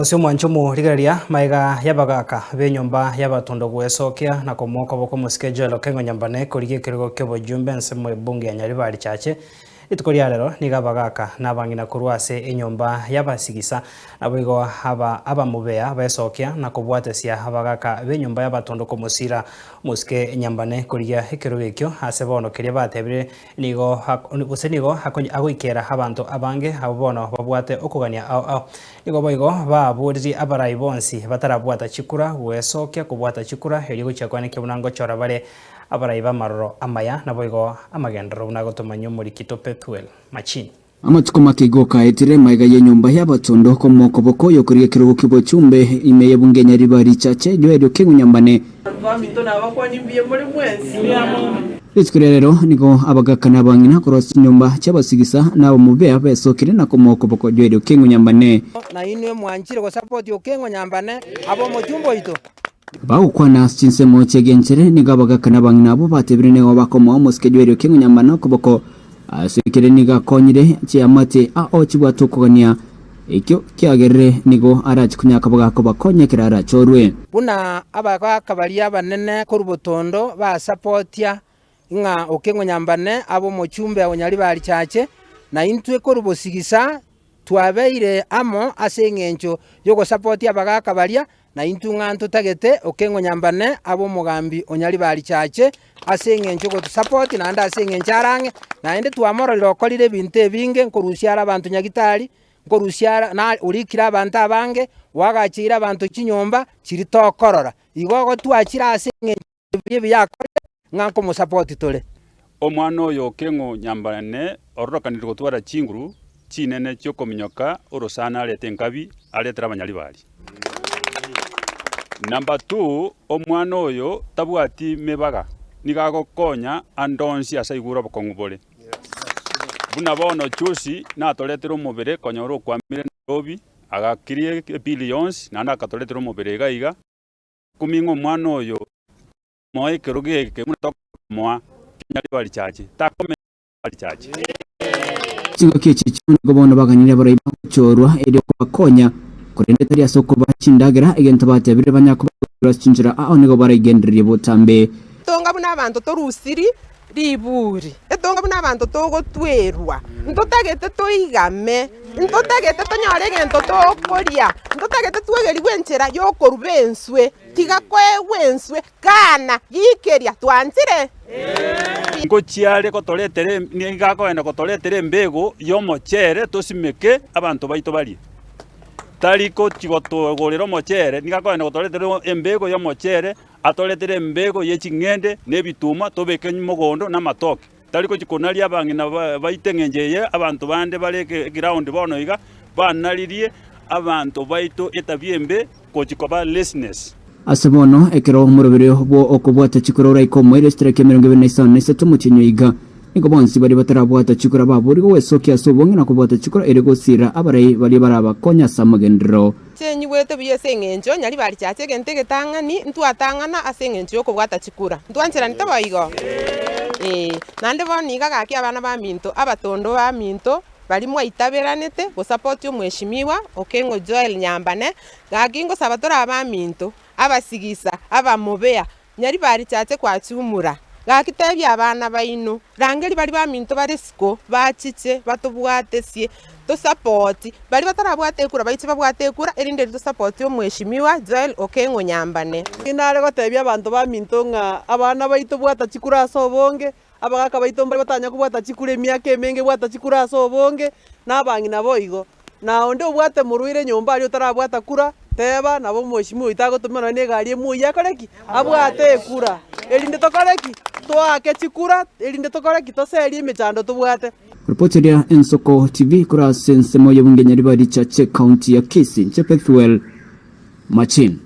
Ase omwancho omorigereria magega y'abagaaka b'enyomba y'abatondo gwesokia na komoa okoboko omosike Joel Okengo Nyambane korigia ekerogo ki'obojumbe ensemo ebunge ya Nyaribari Chache. Rituko ria rero nigo abagaaka na abang'ina korwa ase enyomba y'abasigisa naboigo aba abamobea besokia na kobwatesia abagaaka b'enyomba y'abatondo komosira omosike Nyambane korigia ekerogo ekio ase bono keria batebire Nigo gose nigo agoikera abanto abange abwo bono babwate okogania ao ao. Nigo boigo baaboririe abarai bonsi batarabwata chikura gwesokia kobwata chikura erio gochia koenekia buna ngochora bare abarai b'amaroro amaya naboigo amagenderero buna agotomanyia omorikito Pethuel Machini. Amatuko make igo kaetire magega y'enyomba y'abatondo komoa okoboko oyokorigia ekerogo ki'obochumbe ime y'ebunge nyariba richache Joel Okeng'u Nyambane. Abaminto nabakwani mbuya more mwensi. Rituko ria rero nigo abagaka na abang'ina korwa ase chinyomba chi'abasigisa na abamobea besokire na komoa okoboko Joel Okeng'u Nyambane. Na inwe mwanchire gosapoti Okeng'u Nyambane abe omochumba oito. Bagokwana ase chinsemo chi'egenchere, nigo abagaka na abang'ina abwo batebire nigo bakomoa omosike Joel Okeng'u Nyambane okoboko ase ekere nigo akonyire chiamate ao chibwate okogania ekio kiagerire nigo arache konyaka abagaka obakonye ekero arachorwe. Buna abagaka baria abanene korwa botondo basapotia ng'a Okeng'u Nyambane abe omochumbe o Nyaribari Chache, na intwe korwa bosigisa twabeire amo ase eng'encho y'ogosapotia abagaka baria Na intwe ng'a ntotagete Okeng'u Nyambane abe omogambi o Nyaribari Chache ase eng'encho ogotusapoti naende ase eng'encho arang'e, naende twamororire okorire ebinto ebinge nkorusia are abanto Nyagitari, nkorusia are na orikire abanto abange, oagacheire abanto chinyomba chiria tokorora. Igo ogotwachire ase eng'encho ebi ebiya akorire ng'a nkomosapoti tore. Omwana oyo Okeng'u Nyambane ororokanire gotwara chinguru chinene chiokominyoka orosana arete enkabi aretere abanyaribari. Number two, omwana oyo tabwati mebaga, nigo agokonya ande onsi ase aigure obokong'u bore. Buna bono juzi natoretere omobere konyora okwamire Nairobi, agakiria ebill yonsi naende akatoretera omobere iga iga, kuming'a omwana oyo moe ekerogo eke buna tokomoa kinyaribari chache, takomenya bari chache. Chingaki echi chionsi nigo bono baganire abarai bagochorwa erio kobakonya, korende tari ase okobaa chindagera, egento batebire banyare kobagochora ase chinchera ao nigo baraigendererie botambe. Etonga buna abanto torusiri riburi, etonga buna abanto togotwerwa, ntotagete toigame, ntotagete tonyore egento tokoria, ntotagete twegerigwe enchera yokoruba enswe, tiga koegwa enswe, kana, gikeria, twanchire? Ngochiare gotoretera nigo akogenda gotoretera embego y'omochere tosimeke abanto baito barie. Tari gochi gotogorera omochere, nigo akogenda gotoretera embego y'omochere, atoretere embego ye ching'ende na ebituma tobeke mogondo na amatoke. Tari gochi konaria abang'ina baito eng'encho eye, abanto bande bare eground bono iga, banaririe abanto baito etabia embe gochi koba laziness. Ase bono, ekero omoroberio bwo okobwata chikura oraike omoerio chitariki 23 omotienyi oiga, nigo bonsi baria batarabwata chikura baborigwe gwesokia ase obong'e na kobwata chikura erio gosiira abarai baria barabakonye ase amagenderero. Chenyigwete buya ase engencho nyaribari chiacha egento egetang'ani, ntwatang'ana ase engencho y'okobwata chikura. Ntwancherani toboigo? Ee. Naende bono iga gaki abana baminto, abatondo baminto, baria mwaitaberanete gosapoti omweshimiwa Okeng'o Joel Nyambane, gaki ngosaba tore abaminto, abasigisa, abamobea, Nyaribari chiache kwachumura, gaki tebia abana baino, rangeria baria baminto bare isiko, bachiche, batobwatesie, tosapoti, baria batarabwate ekura baiche babwate ekura, erinde erio tosapoti omweshimiwa Joel Okeng'o Nyambane. Nare gotebia abanto baminto ng'a abana baito bwata chikura ase obonge, abagaka baito mbare batanya kobwata chikura emiaka emenge bwata chikura ase obonge, na abang'ina boigo. Na onde obwate morwaire nyomba aria otarabwata kura, teba, nabo omweshimiwa oito agotomera nonya na egari emoyie akore ki? Abwate ekura, erinde tokore ki? Toake chikura, erinde tokore ki? Toserie emechando tobwate. Ripoti eria Ensoko TV korwa ase ensemo y'obonge Nyaribari Chache, County ya Kisii, Inche Pethuel Machin.